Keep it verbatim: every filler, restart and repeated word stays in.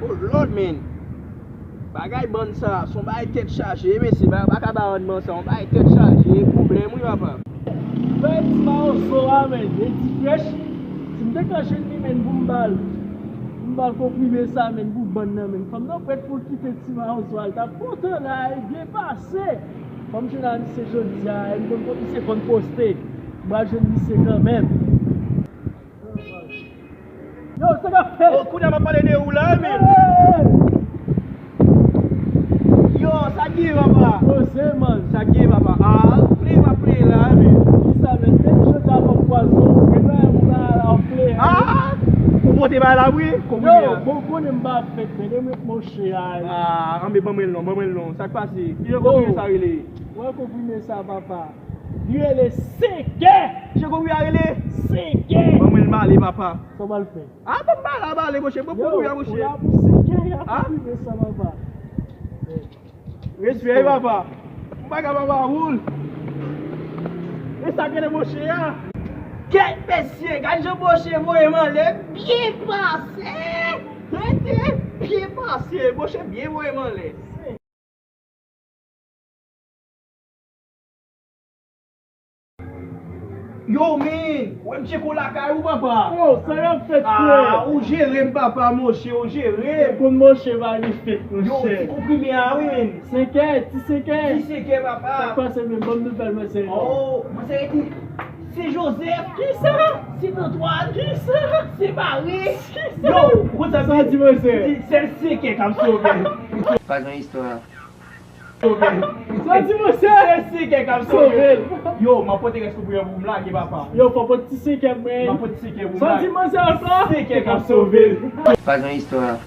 Lòd, men. Bagay bann sa, se yon bagay tèt chaje, mesye, pa, pa ka ba randman sa, yon bagay tèt chaje, e pwoblèm, wi, papa. Fè ti mawozo a, men, e ti frèch, si m te ka jwenn li, men, pou m ba l, pou m ba l konprime sa, men, pou bann nan, men. Fanm nan prèt pou l kite ti mawozo a, l t ap kontan la, e byen pase. Fanm jwenn a misye jodi a, e m konn kot misye konn poste, m pral jwenn misye kanmenm. Yo, sa k ap fèt? Oh, kounye a m ap pale de ou la, men. Yo, sa k gen, papa? Poze, man. Sa k gen, papa? Ah, play, m ap play la, men. Kisa, men? Menm jodi a, m ap pwaze w, men bagay ou la, la, w play, ah! Ou pote bagay la, wi? Yo, bon, konnen m pa fèk, men, de mwen, monchè, ay. Ah, anben, ban mwen l non, ban mwen l non. Sa k pase? Ki jan konpime sa rele? Wè konpime sa, papa. Li rele Senkè. Che konpime a rele? Senkè. Ban mwen l bale, papa. Sa w pral fè? Ah, ban m bale, bale, monchè. Ban m konpime a, monchè. Yo, ou la pou Senkè, y ap konpime sa, papa. Respè, papa. M pa ka, papa, woul. E sa k rele monchè a? Kèt mesye, gad jan monchè voye m anlè. Byen pase. Rete byen pase. Monchè byen voye m anlè. Yo, men, wè m tcheko lakay ou, papa. Oh, sa y ap fèt, frè? Ah, ou jere m, papa, monchè, ou jere m. Konn monchè, pa gen fèt, monchè. Yo, ti konprime a, wi, men. Senkè, ti Senkè. Ti Senkè, papa. Sa k pase, men? Ban m nouvèl, mwen, se. Oh, mwen, se rete. Se Joseph. Kisa? Se Antoine. Kisa? Se Marie. Kisa? Yo, ou konn sa m di? Sa w di, monchè? M di, sèl Senkè k ap sove m. Pa gen istwa. Sa w di, monchè? Sèl Senkè k ap sove l. Yo, m ap pote rès konpime pou m lage, papa. Yo, fò pote ti Senkè mwen. M ap pote Senkè pou m lage. Sa w di, manzè, ankò? Senkè k ap sove l. Pa gen istwa.